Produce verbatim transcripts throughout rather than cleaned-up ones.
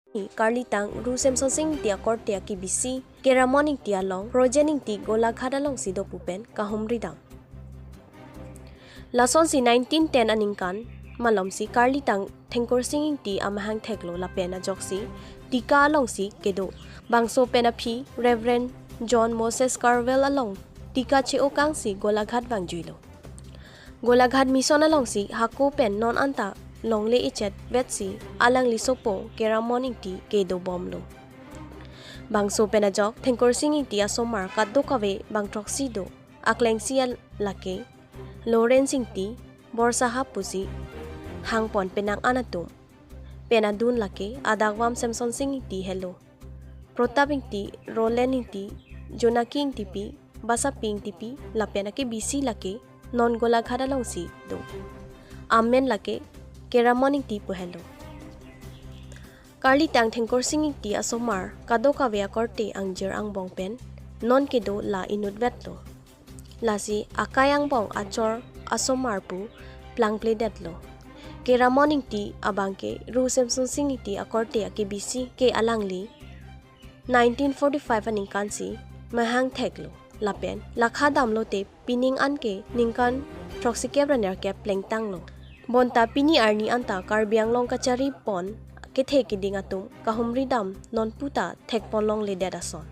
Karlitang Ru Semsonsing Ingti akorte akibisi Keramon Ingti along Projen Ingti Golaghat alongsi do pu pen kahumri dam. Lasonsi nineteen ten aningkan malomsi karlitang Thengkursing Ingti amahang theklo lapen ajoksi Tika alongsi kedo. Bangso pen aphi Reverend John Moses Carvell along Tika che-okangsi Golaghat vangjuilo. Golaghat Mission alongsi hako pen non anta longle echet vetsi alangli sopo Keramon Ingti kedo bomlo. Bangso pen ajok Thengkursing Ingti asomar kadokave bang throksi do. Aklengsi a- lake Lawrence Ingti, Borsahab pusi hangpon penang an atum. Pen adun lake adakvam Semsonsing Ingti helo, Protap Ingti, Roland Ingti, Jonaki Ingtipi, Basapi Ingtipi lapen akibisi lake non Golaghat alongsi do. Amen lake Keramon Ingti pu helo. Karlitang Thengkursing Ingti asomar kadokave akorte angjir angbong pen non kedo la inutvetlo. Lasi akai angbong achor asomar pu plangpledetlo. Keramon Ingti abangke Ru Semsonsing Ingti akorte akibisi ke alangli nineteen forty-five aningkansi mahang theklo. Lapen lakha damlote pining anke ningkan throksikep ra nerkep plengtanglo. Bonta pini arni anta Karbi Anglong kachari pon kethe keding atum kahumri dam non puta thekpon longledet ason.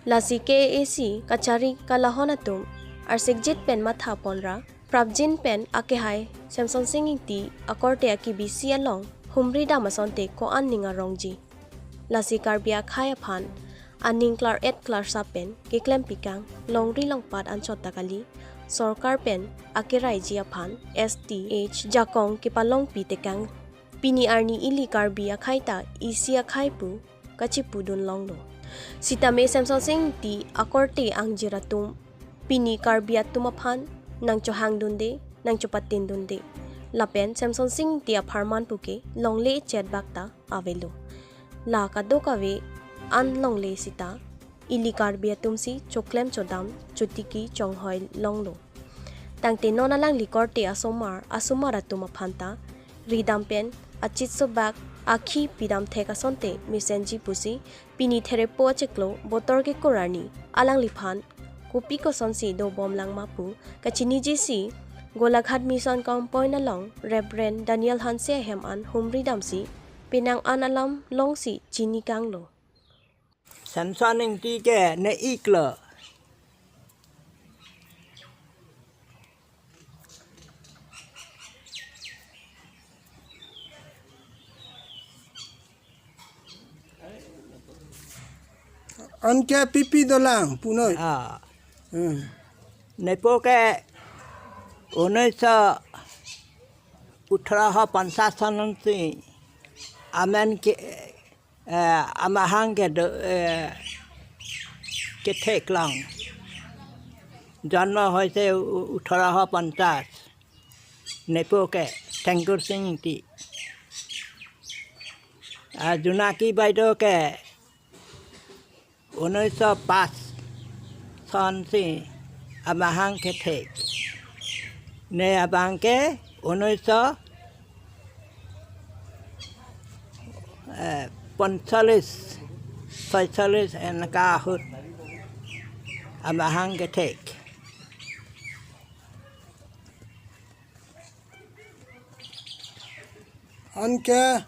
Lasi K A A C kachari kalahon atum arsikjit pen matha ponra prapjin pen akehai Semsonsing Ingti akorte akibisi along humri dam asonte ko-an ning arongji. Lasi Karbi akhai aphan aning klar-et klarsap pen keklem pikang longri longpat anchot ta kali, sorkar pen akeraiji aphan S T H jakong kepalongpi tekang. Pini arni ili Karbi akhai ta isi akhai pu kachipudun longlo. Sitame Semsonsing Ingti akorte angjir atum pini Karbi atum aphan nangchohang dunde, nangchopatin dunde. Lapen Semsonsing Ingti apharman puke longle echet bak ta avelo. La kadokave an longle sita ili Karbi atumsi choklem chodam chotiki chonghoi longlo. Tangte non alangli korte asomar asomar atum aphan ta ridam pen achitso bak akhi pidam thek asonte mesenji pusi pini therepo achiklo botor kekur arni alangliphan kopi kosonsi dobom langma pu kachinijisi Golaghat Mission Compound along Reverend Daniel Hanse ahem an humri damsi penang an alam longsi chini kanglo. Semson Ingti ke ne iklo. Anke pipi dolang punoi. Ah. Hmm. Nepo ke unniso uthra ho pansa sanansi amen ke eh, amahang ke do, eh, kethek lang. Janma hoise u-, uthra ho panchas. Nepo ke Thengkursing Ingti. Ah, Junaki Baideo ke unniso pas sonsi amahang kethek. Ne abang ke unniso eh, ponchalis, soichalis enka ahut amahang kethek. Anke